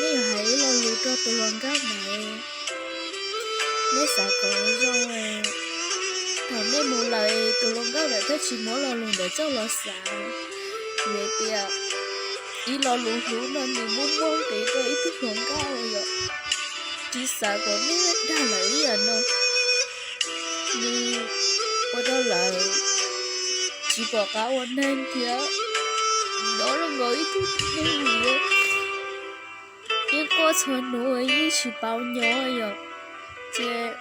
Neb yuav hais ib lo lus rau tus hluas nkauj ntawd, neb xav kom zoo. Thaum neb mus lawm tus hluas nkauj ntawd thiaj tsis muab lo lus ntawd coj los xav. Vim tias ib lo lus hlub no nws muaj muaj nqis rau ib tug hluas nkauj yom. Tsis xav kom neb dag lawm ib yam no. Nws ua rau lawv tsis pom qab ua neeg thiab, nyob zoo nkaus ib tug neeg uas yeej quaj txhua hnub yeej tsis paub nyob yom. Ces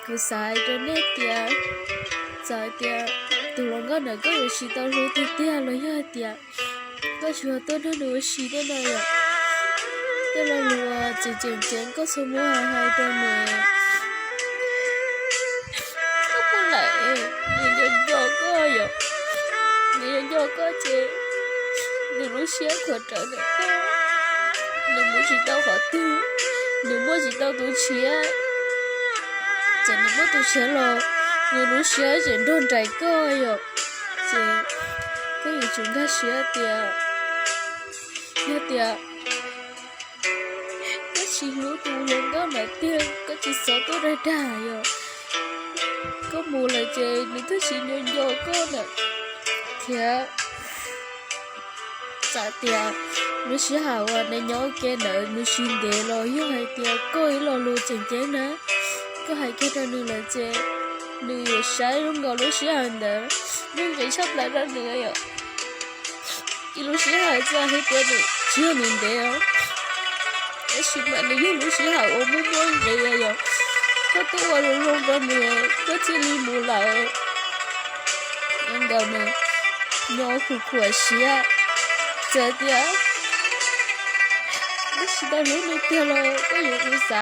kuv xav hais rau nej tias, txawm tias tus hluas nkauj ntawd koj yuav tsis tau hlub tiag tiag los yog hais tias koj tsis tuaj nrog nws ua si tej no yom, tej lo lus tseem tseem ceeb koj txhob muab hais rau nws. Koj mus lawm, nws nco nco koj yom, nws nco nco koj ces nws lub siab khuav rawv ntawm koj, nws mus tsis tau qhov twg, nws muaj tsis tau tus tshiab. Txawm nws muaj tus tshiab los nws lub siab tseem nrog nraim koj yom. Ces koj yuav tsum nkag siab tias yog tias koj tsis hlub tus hluas nkauj ntawd tiag koj tsis txhob tuaj dag dag yom. Koj mus lawm ces nws twb tsis nco nco koj lawm thiab. Txawm tias lub sij hawm uas neb nyob ua ke ntawd nws tsis ntev los yog hais tias koj ib lo lus tseem ceeb na, koj hais kiag rau nws lawm ces nws yuav saib zoo nkaus lub sij hawm ntawd muaj nqis tshaj plaws rau nws yom. Ib lub sij hawm txawm hais tias nws tsis yog nws ntev os, tab sis mas nws yog lub sij hawm uas muaj muaj nqis yom. Koj tuaj ua lus zoo rau nws koj cia li mus lawm. Zoo nkaus nws nyob khuv khuam siab, txawm tias koj tsis tau hlub nws tiag los koj yuav ua xav